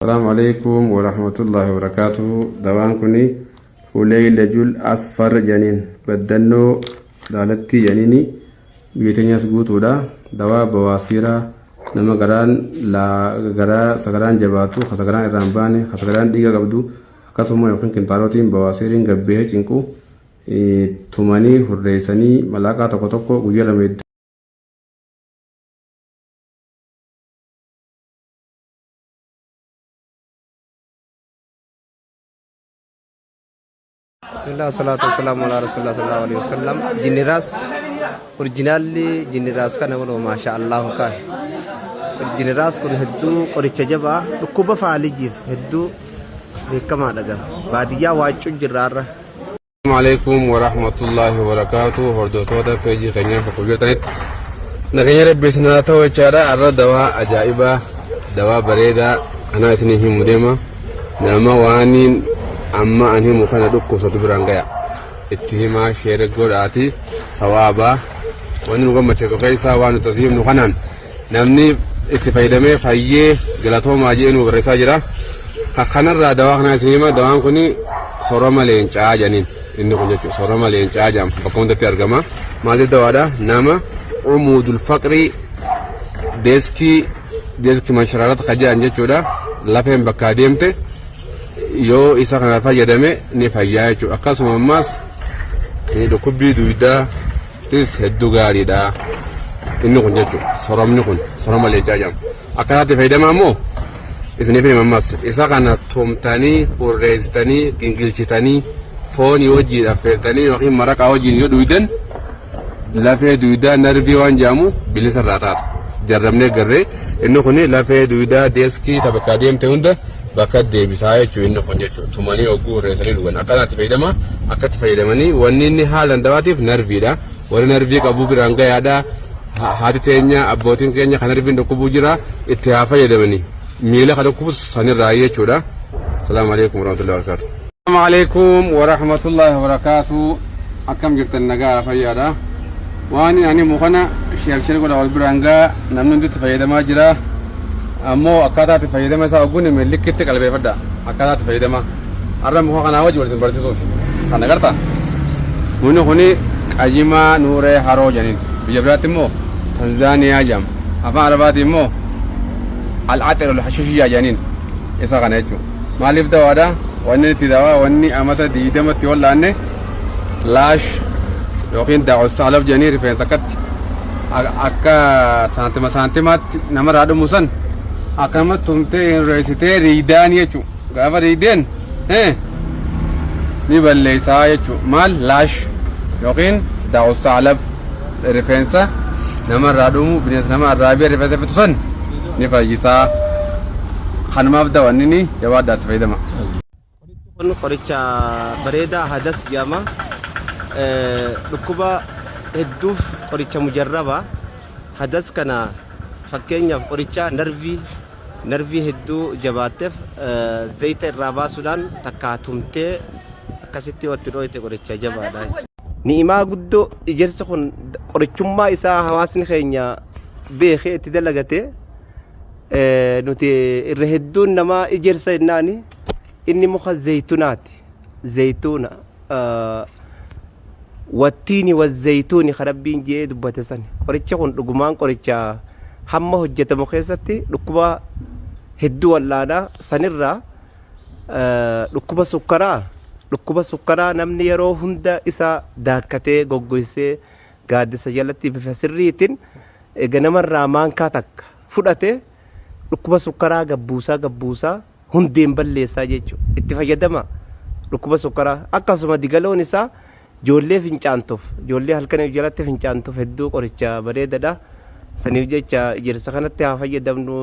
Asalaamu alaikum warahmatullahi wabarakatuh. Dawaan kuni huleylajul asfar janiin baddannoo daalattii janiini biyya teenyas guutuudha. Dawaa bawaasiiraa nama garaan garaa sagaraan jabaatu, ka sagaraan irraa hin baane, ka sagaraan dhiiga qabdu akkasuma yookiin kintaarootiin bawaasiiriin gabbee cinqu tumanii hurreessanii malaaqaa tokko tokko guyyaa lama hedduu Bismillah wassalatu wassalamu ala rasulillah sallallahu alaihi wasallam. Jinniraas orijinaalli jinniraas kana kun maasha Allahu kan. Jinniraas kun hedduu qoricha jabaa dhukkuba faalijiif hedduu beekamaadha gara. Baadiyyaa waaccuun jirraarra. Assalamu alaikum warahmatullahi wabarakatuh. Hordoftoota peejii keenyaa bakka jirtanitti nageenya rabbi isin haa ta'u jechaadha. Har'a dawaa ajaa'ibaa, dawaa bareedaa kanaa isinii himu deema. Nama waaniin amma an himu kana dhukkubsatu biraan gaya. Itti himaa sheere godhaati sawaabaa. Wanni nu gammachiisu keessaa waan nuti asii himnu kanaan namni itti fayyadamee fayyee galatoomaa jedhee nu barreessaa jira. Ka kanarraa dawaa kanaa isin hima dawaan kun soroma leencaa jedhaniin inni kun jechuudha soroma leencaa jedhama bakka hundatti argama. Maaliif dawaadha nama umuudul faqrii deeskii deeskii manshararata ka jedhan jechuudha lafeen bakkaa deemte yoo isa kana fayyadame ni fayyaa jechuudha akkasuma ammaas dhukkubbii duydaa tis hedduu gaariidha. Inni kun jechuudha. Soromni kun soroma leencaa jedhama. Akkataatti fayyadamaa immoo isiniif hima ammas isa kana tumtanii hurreessitanii gingilchitanii foonii wajjin affeertanii yookiin maraqaa wajjin yoo dhuydan lafee duydaa narvii waan jedhamu bilisa irraa taatu. Jarrabnee garree inni kun lafee duydaa deeskii ta bakka deemte hunda bakka deebisaa jechuudha inni kun jechuudha. Tumanii hogguu hurreessanii dhugan. Akkanaatti fayyadama. Akkatti fayyadamanii wanni inni haalan dawaatiif narviidha. Warri narvii qabu biraan gayaadha. Haati teenya abbootiin keenya kan narviin dhukkubuu jira itti haa fayyadamanii. Miila kan dhukkubus sanirraa jechuudha. Salaamu alaikum warahmatullahi wabarakatuh. Salaamu alaikum warahmatullahi wabarakatuh. Akkam jirtan nagaa fayyaadha. Waan ani himu kana sheer sheer godha wal biraan gaa namni hundi itti fayyadamaa jira. Ammoo akkaataa itti fayyadama isaa ogguun hime likkitti qalbeeffadha. Akkaataa itti fayyadama. Har'a muka kanaa wajji wal isin barsiisuuf. Kana garta. Mukni kuni qajimaa nuuree haroo jedhaniin. Biyya biraatti immoo Tanzaaniyaa jedhama. Afaan Arabaatiin immoo al-axir al-hashishiyyaa jedhaniin. Isa kana jechuudha. Maaliif dawaadha? Wanni itti dawaa wanni amata 20tti wallaanne laash yookiin daa'ussa alaf jedhanii rifeensa akkatti akka saantima saantimaatti namarraa dhumu san akkanuma tumtee hin reessitee riidaanii jechuudha. Gaafa riideen ni balleessaa jechuudha. Maal laash yookiin daa'ussa alaf rifeensa namarraa dhumu bineensa nama arraabee rifeensa fitu san ni fayyisaa. Kanumaaf dawanni ni jabaadhaa itti fayyadama. Kun qoricha bareedaa hadas jedhama. Dhukkuba hedduuf qoricha mujarraba. Hadas kana fakkeenyaaf qoricha narvii narvii hedduu jabaatteef zayita irraa baasuudhaan takkaa tumtee akkasitti yoo itti dhooyte qoricha jabaadha. Ni'imaa guddoo ejersi kun qorichummaa isaa hawaasni keenya beekee itti dalagate nuti irra hedduun namaa ejersa jennaani inni muka zayitunaati. Zayituuna wattiini wazzayituuni ka rabbiin je'ee dubbate san qorichi kun dhugumaan qoricha hamma hojjetamu keessatti dhukkuba hedduu wal'aanaa sanirraa dhukkuba sukkaraa dhukkuba sukkaraa namni yeroo hunda isa daakkatee goggoysee gaaddisa jalatti bifa sirriitiin ganamarraa maankaa takka fudhate dhukkuba sukkaraa gabbuusaa gabbuusaa hundeen balleessaa jechuudha. Itti fayyadama dhukkuba sukkaraa akkasuma digaloon isaa ijoollee fincaantuuf ijoollee halkan jalatti fincaantuuf hedduu qoricha bareedadha. Saniif jecha ejersa kanatti haa fayyadamnu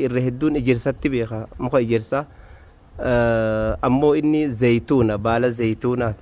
irra hedduun ejersatti beeka muka ejersaa. Ammoo inni zayituuna baala zayituunaati.